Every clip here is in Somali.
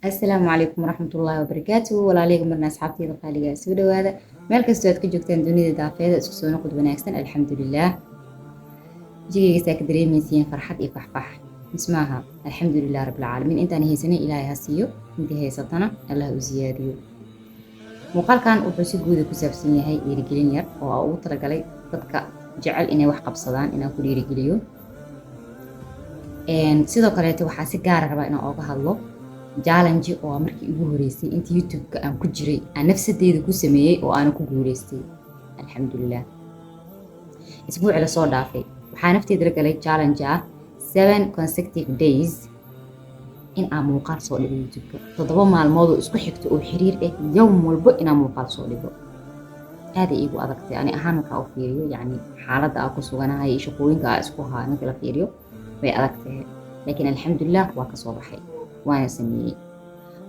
Asalaamu calaykum waraxmatullaahi wabarakaatu. Walaaleyga marna, asxaabteyda qaaliga, soo dhawaada meel kastoo aad ka joogtaan dunida daafeeda. Isku soo noqod wanaagsan. Alxamdulilaah, wejigayga saa ka dareemaysiin farxad iyo faxfax mismaaha. Alxamdulilah rabbilcaalamiin. Intaan haysanay Ilaahay ha siiyo, intii haysatana Allah u siyaadiyo. Muuqaalkan wuxuu si guuda ku saabsan yahay dhiirigelin yar oo aan ugu talagalay dadka jecel inay wax qabsadaan inaan ku dhiirigeliyo. Sidoo kaleeto waxaa si gaara rabaa inaan ooga hadlo challenge oo markii igu horeysay intii YouTube-ka aan ku jiray aan nafsadeyda ku sameeyey oo aanan ku guuleystay, alxamdulilah. Isbuuci lasoo dhaafay waxaa nafteyda la galay challenge ah 7 consecutive days in aan muuqaal soo dhigo YouTube-ka, 7 maalmood oo isku xigto oo xiriir ah, yowm walbo inaan muuqaal soo dhigo. Aaday iigu adagtay ani ahaan markaa u fiiriyo, yacni xaaladda aan ku suganahay iyo shaqooyinka aan isku hayo marka la fiiriyo way adag tahay, laakiin alxamdulilah waa kasoo baxay, waana sameeyey.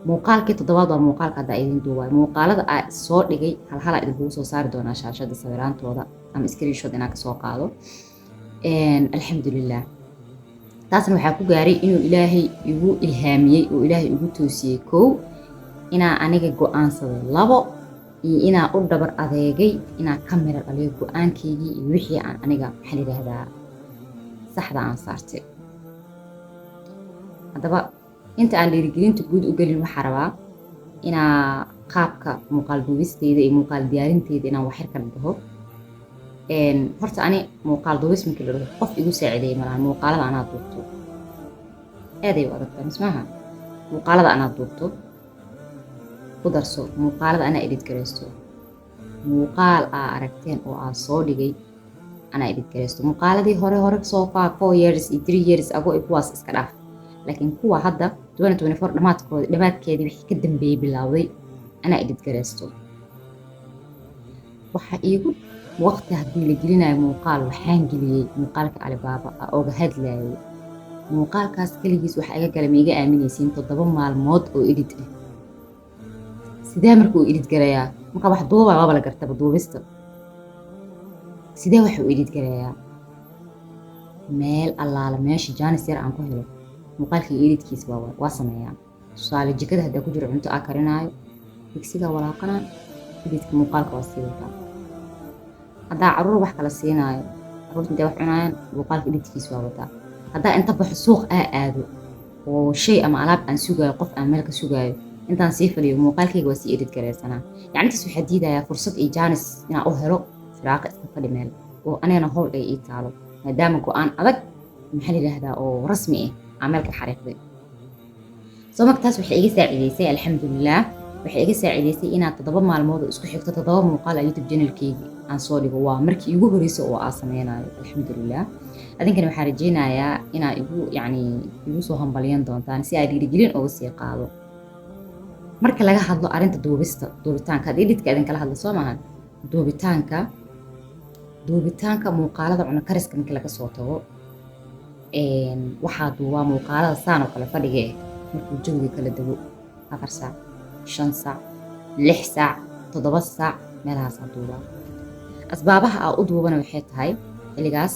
Muuqaalkii toddobaad waa muuqaalka hadda idin duubayo. Muuqaalada aa soo dhigay halhalaa idinkugu soo saari doonaa shaashada sawiraantooda ama screenshot inaan kasoo qaado. Alxamdulilah, taasna waxaa ku gaaray inuu Ilaahay igu ilhaamiyey oo Ilaahay igu toosiyey, kow, inaa aniga go-aansaday, labo, iyo inaa u dhabar adeegay inaa ka mira dhaliyo go-aankaygii iyo wixii aan aniga, maxaa la yidhaahdaa, saxda aan saartay. Haddaba inta aan dhiirigelinta guud u gelin, waxaa rabaa inaa qaabka muuqaal duubisteyda iyo muuqaal diyaarinteyda inaan waxyar ka dhaho. Horta ani muuqaal duubis markii la dhaho, qof igu saacideeyay malahan. Muuqaalada anaa duubto. Aaday u adagtaa mismaaha? Muuqaalada anaa duubto, ku darso muuqaalada anaa edit garaysto. Muuqaal aa aragteen oo aa soo dhigay anaa edit garaysto. Muuqaaladii hore hore soo faa 4 years iyo 3 years ago iyo kuwaas iska dhaaf, laakiin kuwa hadda 2024 dhamaadkooda, dhamaadkeedii wixii ka dambeeyey bilowday anaa edit garaysto. Waxa iigu waqti haddii la gelinayo muuqaal, waxaan geliyey muuqaalka Alibaaba aa oga hadlayay. Muuqaalkaas keligiis waxa iga gala, ma iga aaminaysiin, 7 maalmood oo edit ah. Sidee marka uu edit garayaa? Marka wax duubaa waaba la gartaba duubista. Sidee wax u edit garayaa? Meel allaala meesha jaanis yar aan ku helo muuqaalkii editkiis waa sameeyaa. Tusaale, jikada haddaa ku jiro, cunto aa karinaayo, digsigaa walaaqanaa, editka muuqaalka waa sii wataa. Haddaa caruur wax kala siinaayo, caruurta intay wax cunaayaan, muuqaalka editkiis waa wataa. Haddaa inta baxo suuq aa aado oo shay ama alaab aan sugaayo, qof aan meel ka sugaayo, intaan sii fadhiyo muuqaalkayga waa sii edit garaysanaa. Yacni intaas waxaa diidayaa fursad iyo jaanis inaan u helo firaaqa iska fadhi meel oo anigana howl ay ii taalo, maadaama go-aan adag, maxaa la yidhaahdaa, oo rasmi ah aan meel ka xariiqday. Soo marka taas waxay iga saacideysay, alxamdulilah, waxay iga saacideysay inaad 7 maalmood oo isku xigto 7 muuqaal a YouTube channelkeygi aan soo dhigo. Waa markii iigu horreysay oo aan sameynayo, alxamdulilah. Adinkana waxaan rajeynayaa inaa igu, yacni, igu soo hambalyan doontaan si aa dhiirigelin uga sii qaado. Marka laga hadlo arrinta duubista, duubitaanka, hadda editka idin kala hadlo soo maahan. Duubitaanka muuqaalada cuno kariska markii laga soo tago, waxaa duubaa muuqaalada saan oo kale fadhiga ah markuu jawiga kala dego, 4 saac, 5 saac, 6 saac, 7 saac meelahaasaa duubaa. Asbaabaha aa u duubana waxay tahay xilligaas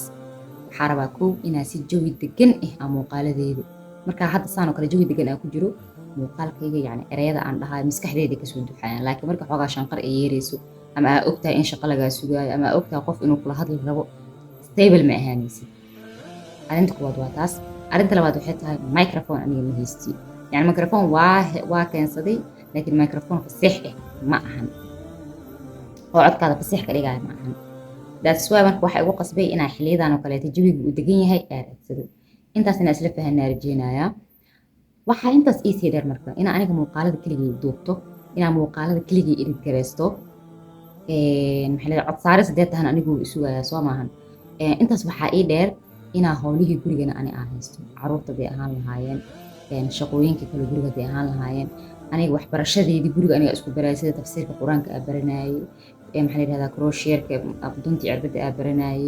waxaa rabaa, kow, inaa si jawi degan ah aa muuqaaladeedu. Markaa hadda saan oo kale jawi degan aa ku jiro, muuqaalkayga, yacni, ereyada aan dhahayo maskaxdeyda kasoo duxayaan. Laakiin marka xoogaa shanqar ay yeerayso ama aa ogtahay in shaqo lagaa sugaayo ama aa ogtahay qof inuu kula hadli rabo, stable ma ahaanaysid. Arrinta kuwaad waa taas. Arrinta labaad waxay tahay microphone aniga ma haysti. Yani microphone waa keensaday, laakiin microphone fasiix ah ma ahan oo codkaada fasiix ka dhigaya ma ahan. That's why marka waxaa igu qasbay inaa xiliyadan oo kaleeto jawiga uu degan yahay aa raadsado. Intaas inaa isla fahanaa rajeynayaa. Waxaa intaas iisii dheer marka inaa aniga muuqaalada keligay duubto, inaa muuqaalada keligay edit garaysto, maxaa la cod saaris hadee tahan anigu isugayaa soo maahan. Intaas waxaa ii dheer inaa howlihii gurigana ani aan haysto, caruurta haday ahaan lahaayeen, shaqooyinka kale guriga haday ahaan lahaayeen, aniga waxbarashadeedii guriga aniga isku barayay, sida tafsiirka Qur-aanka aa baranayay, maxaa la yidhahdaa, crochetka, duntii cirbada aa baranayay,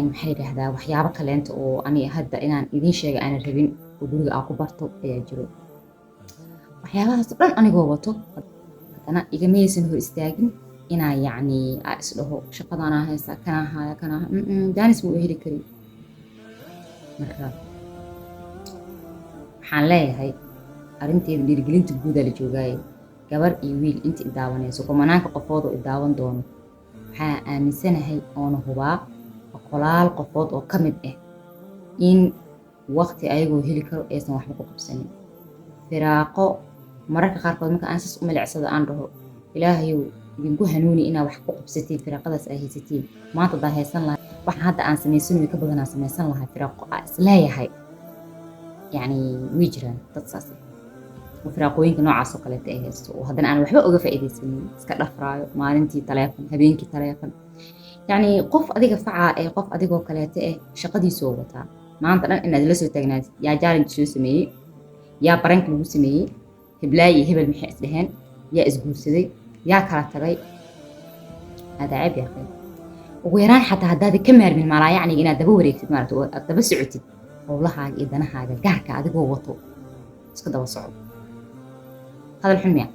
maxaa la yidhahdaa, waxyaabo kaleenta oo ani hadda inaan idiin sheega aanan rabin oo guriga aan ku barto ayaa jiro. Waxyaabahaas oo dhan anigoo wato haddana igamaysan hor istaagin inaa, yacni, aa isdhaho shaqadaanaa haysta, kanaa haya, kanaa jaanis ma u heli karin. Marka Waxaan leeyahay arrinteeda dhiirigelinta guudaa la joogaaye, gabar iyo wiil inta i daawanayso, kumanaanka qofood oo i daawan doono, waxaa aaminsanahay oona hubaa boqolaal qofood oo ka mid ah in waqti ayagoo heli karo aysan waxba ku qabsanin. Firaaqo mararka qaarkood marka aan saas u milicsada aan dhaho, "Ilaahayow, idinku hanuuni inaa wax ku qabsatiin firaaqadaas ay haysatiin. Maanta haddaan haysan lahay waxaan hadda aan samaysan way ka badanaa samaysan lahaa." Firaaqo aa isleeyahay, yacni way jiraan dad saas ah oo firaaqooyinka noocaas oo kaleeta ay haysto oo haddana aan waxba uga faa'iidaysanin, iska dhafraayo, maalintii taleefon, habeenkii taleefon. Yacni qof adiga facaa ee qof adigoo kaleeta eh shaqadiisoo wataa, maanta dhan inaad la soo taagnaatid, yaa challenge soo sameeyey, yaa prank lagu sameeyey, heblaay iyo hebel maxay isdheheen, yaa isguursaday, yaa kala tagay, hada ceeb yaa khayr. Ugu yaraan xataa haddaad ka maarmin maalaa, yacni inaad daba wareegtid maaragta oo aad daba socotid howlahaaga iyo danahaaga gaarka adigoo wato, iska daba socdo. Hadal xun miya?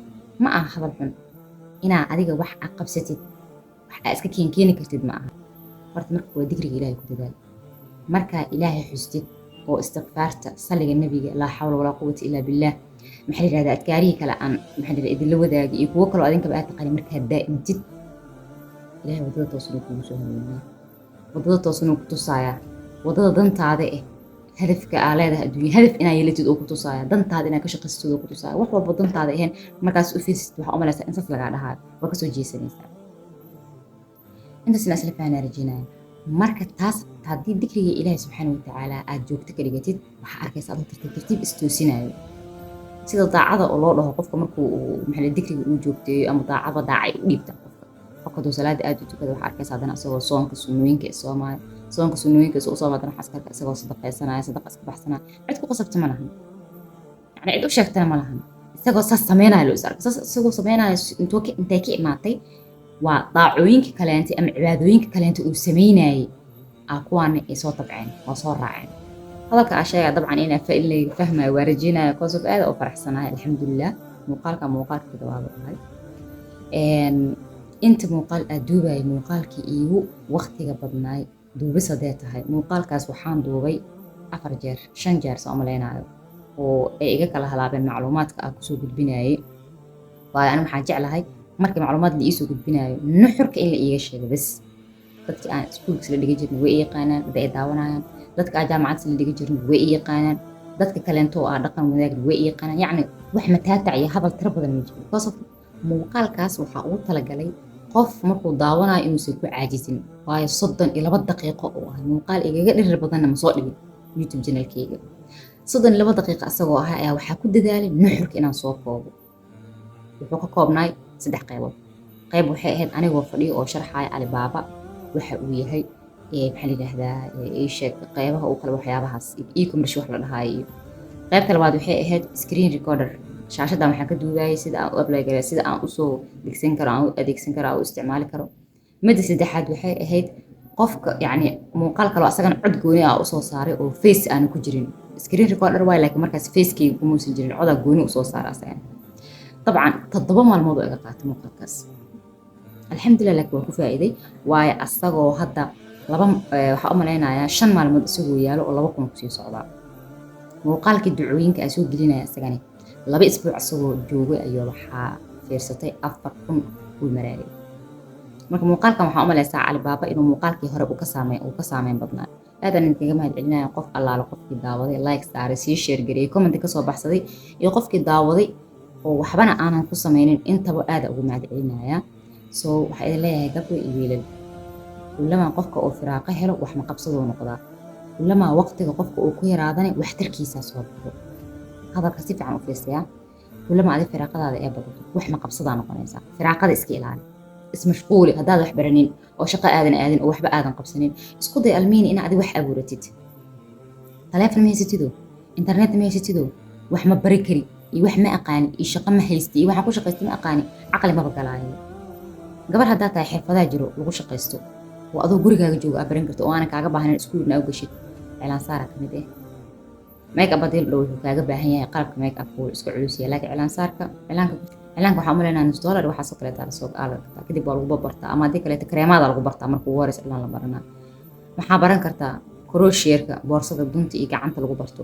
Ma aha hadal xun. Inaa adiga wax aad qabsatid, wax aa iska keenkeeni kartid ma aha. Horta marka waa dikriga Ilaahay ku dadaal. Markaa Ilaahay xustid oo istikfaarta, salliga Nebiga, laa xawla walaa quwata illaa billaah, maxaa la yidhahdaa, adkaarihii kale aan maxaa la yidhahdaa idinla wadaagay iyo kuwo kaloo adinkaba aad taqaani, markaad daa'imtid, Ilaahay waddada toosanuu kugu soo hanuuninaa, waddada toosanuu ku tusayaa, waddada dantaada eh, hadafka aa leedahay adduunya, hadaf inaa yeelatid oo ku tusaaya, dantaada inaa ka shaqaysatid oo ku tusaaya. Wax walba dantaada ahayn markaas u fiirsatid, waxaa u malaysaa in sas lagaa dhahaayo, waa kasoo jeesanaysaa. Intaasna isla fahanaa rajeynaya. Marka taas haddii dikriga Ilaahi subxaana watacaala aad joogto ka dhigatid, waxaa arkaysa adoo tartiib tartiib istoosinayo. Sida daacada oo loo dhaho qofka markuu uu maxaa dikriga uu joogteeyo ama daacaba daacay u dhiibta qofka. Qofka hadduu salaada aad u tukada, waxaa arkaysa haddana isagoo soonka sunnooyinka soomaayo, soonka sunnooyinka isoo sooma, haddana waxaa iska isagoo sadaqaysanaya, sadaqa iska baxsanaya. Cid ku qasabta ma lahan, yani cid u sheegtana ma lahan. Isagoo saas sameynaya loo is arka, saas isagoo sameynaya intuu intay ka imaatay waa daacooyinka kaleente ama cibaadooyinka kaleente uu sameynayay aa kuwaana ay soo tabceen oo soo raaceen. Hadalka aa sheegaya dabcan inaa in layga fahmayo waa rajeynaya, cause of aada u faraxsanahay, alxamdulilah. Muuqaalka muuqaalka toddobaad ahay inta muuqaal aad duubayay, muuqaalkii iigu waqtiga badnaay duubis hadee tahay. Muuqaalkaas waxaan duubay afar jeer, shan jeer soo malaynayo, oo ay iga kala halaabeen macluumaadka aan kusoo gudbinayay. Waayo ani waxaan jeclahay markii macluumaad la iisoo gudbinayo nuxurka in la iiga sheego bes. Dadkii aan iskuulka isla dhigan jirnay way i yaqaanaan hadda ay daawanayaan, dadka aan jaamacad isla dhigan jirnay way i yaqaanaan, dadka kaleento oo aan dhaqan wadaagna way i yaqaanaan. Yacni wax mataatac iyo hadal tiro badan ma jiro, because of muuqaalkaas waxaa ugu talagalay qof markuu daawanayo inuusan ku caajisin. Waayo 32 daqiiqo oo ah muuqaal igaga dhirir badanna ma soo dhigin YouTube channelkeyga. 32 daqiiqo asagoo ah ayaa waxaa ku dadaalay nuxurka inaan soo koobo. Wuxuu ka koobnaay saddex qaybood. Qayb waxay ahayd anigoo fadhiyo oo sharxaya Alibaba waxa uu yahay, maxaa la yidhaahdaa, ii sheeg qaybaha uu kale, waxyaabahaas e-commerce wax la dhahaayo. Iyo qaybta labaad waxay ahayd screen recorder, shaashadan waxaan ka duubayay sida aan u apply gareeyo, sida aan usoo degsan karo, aan u adeegsan karo, aan u isticmaali karo. Midda saddexaad waxay ahayd qofka, yacni muuqaal kaloo asagana cod gooni ah usoo saaray oo face aanu ku jirin. Screen recorder waay, laakiin markaas facekeyga kumuusan jirin, codaa gooni usoo saaray asagana. Dabcan 7 maalmood oo iga qaatay muuqaalkaas, alxamdulilah, laakiin waan ku faa'iiday. Waayo asagoo hadda laba waxaa u malaynayaa 5 maalmood isagoo yaalo oo 2000 kusii socdaa. Muuqaalkii ducooyinka aan soo gelinaya isagani 2 isbuuc isagoo joogay ayuu waxaa fiirsatay 4000 uu maraayay. Marka muuqaalkan waxaa u malaysaa Calibaaba inuu muuqaalkii hore uu ka saameyn badnaa. Aadaan idinkaga mahad celinaya qof allaale qofkii daawaday, like saaray, sii share gareeyay, comment kasoo baxsaday, iyo qofkii daawaday oo waxbana aanan ku sameynin, intaba aada ugu mahad celinaya. So waxaa idin leeyahay, gabdho iyo wiilal, kulamaa qofka uu firaaqo helo wax ma qabsaduu noqdaa, kulamaa waqtiga qofka uu ku yaraadana waxtarkiisaa soo baxo. Hadalka si fiican u fiirsayaa. Kulamaa adi firaaqadaada ee badato, wax ma qabsadaa noqonaysaa. Firaaqada iska ilaali, ismashquuli. Haddaad wax baranin oo shaqo aadan aadin oo waxba aadan qabsanin, isku day almiini in adi wax abuuratid. Taleefon ma haysatido, internet ma haysatido, wax ma bari kari iyo wax ma aqaani iyo shaqo ma haysti iyo waxaan ku shaqaysta ma aqaani, caqli maba galaayo. Gabar haddaa tahay, xirfadaa jiro lagu shaqaysto oo adoo gurigaaga jooga aa baran karto oo aanan kaaga baahnayn iskuulna u gashid. Cilaan ka mid ah. Make up hadii la dhaho, wuxuu kaaga baahan yahay qalabka make up, wuu iska culus yahay, laakiin cilaan saarka, cilaanka, cilaanka waxaa umaleynaa nus dollar waxaasoo kaleeta lasoo aa la gataa, kadib waa lagu bartaa, ama haddii kaleeta kareemaada lagu bartaa marka ugu horeysa cilaan la baranaa. Waxaa baran kartaa crochet-ka, boorsada dunta iyo gacanta lagu barto.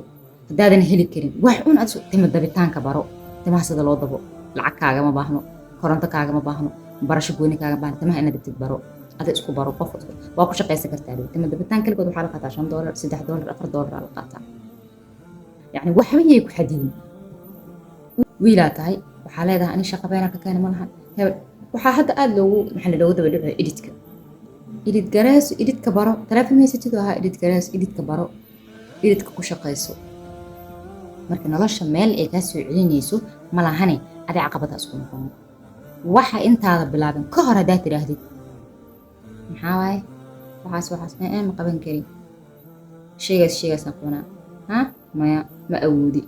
Haddaa Haddaadan heli karin wax un aad tima dabitaanka baro, timaha sida loo dabo. Lacag kaagama baahno, koronto kaagama baahno, barasho gooni kaagama baahno. Timaha inaad dabtid baro, ada isku baro. Qof waa ku shaqaysan kartaa dhow. Tima dabitaan kaligood waxaa la qaataa $5, $3, $4 la qaataa. Yacni waxba yay ku xadidin. Wiilaa tahay, waxaa leedahay ani shaqa beelaa ka keena ma lahan hebel. Waxaa hadda aada loogu, maxaa loogu daba dhicaya editka. Edit gareyso, editka baro. Taleefon haysatid ahaa, edit gareyso, editka baro, editka ku shaqayso. Marka nolosha meel ay kaa soo celinayso ma lahane, adi caqabada isku noqono. Waxa intaada bilaabin ka hor haddaad tidhaahdid, "Maxaa waaye waxaas? Waxaas ee ma qaban karin, sheygaas sheygaasaan qabanaa, ha maya, ma awoodi."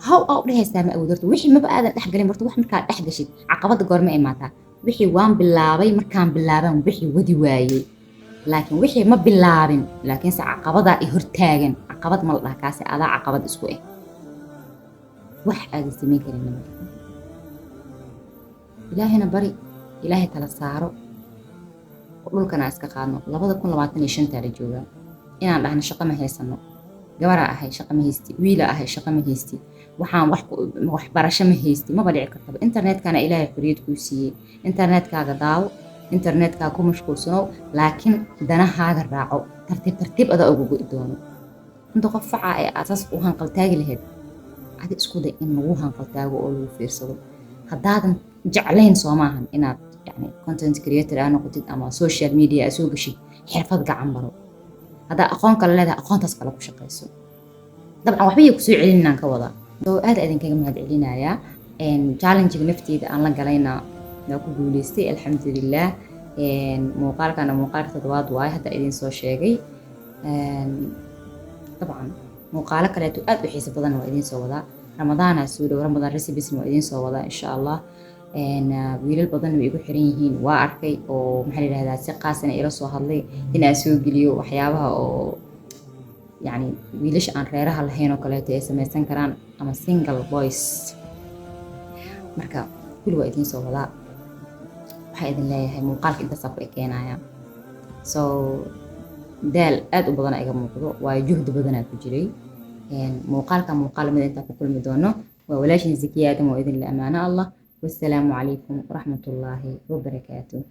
How aa u dhehaysaa ma awoodi? Horta wixii maba aadan dhex galin. Horta wax markaad dhex gashid, caqabada goorma imaataa? Wixii waan bilaabay markaan bilaabaan wixii wadi waayey, laakiin wixii ma bilaabin, laakiinse caqabadaa i hortaagan. Caqabad ma la dhaha kaasi, adaa caqabad isku eh. Wax aadan samayn karin nama. Ilaahayna bari, Ilaahay tala saaro, oo dhulkana iska qaadno. 2025-taa la joogaa. Inaan dhahno shaqo ma haysano, gabaraa ahay shaqo ma haysti, wiila ahay shaqo ma haysti, waxaan wax waxbarasho ma haysti, maba dhici kartaba. Internetkana Ilaahay xorriyad kuu siiyey. Internetkaaga daawo, internetkaaga ku mashquulsanow, laakiin danahaaga raaco. Tartiib tartiib adaa uga go'i doono. Inta qof faca ee aad saas u hanqaltaagi lahayd, adi isku day in lagu hanqaltaago oo lagu fiirsado. Haddaadan jeclayn, soo maahan inaad yani content creator aa noqotid ama social media aa soo gashid, xirfad gacan baro. Haddaa aqoon kale leedahay, aqoontaas kale ku shaqayso. Dabcan waxba yay kusoo celinaan ka wadaa. So aad idinkaga mahad celinayaa. Challenge-ga nafteeda aan la galayna waa ku guuleystay, alxamdulilah. Muuqaalkana muuqaalka toddobaad waaye hadda idin soo sheegay. Dabcan muuqaalo kaleeto aad u xiiso badan waa idiin soo wadaa. Ramadaana soo dhow, Ramadan recipes waa idiin soo wadaa, insha Allah. Wiilal badan way igu xiran yihiin, waa arkay, oo maxaa la yidhahdaa, si qaasana ila soo hadlay inaan soo geliyo waxyaabaha oo yacni wiilasha aan reeraha lahayn oo kaleeto ay samaysan karaan ama single boys. Marka kulli waa idiin soo wadaa. Waxaa idin leeyahay muuqaalka intaasaa ku ekeenaya. So daal aad u badana iga muuqdo, waayo juhdi badanaa ku jiray. Muuqaalka muuqaal mid intaan ku kulmi doono, waa walaashin Zakiya Aadam oo idin le amaano Allah. Wassalaamu calaykum waraxmatullaahi wabarakaatuh.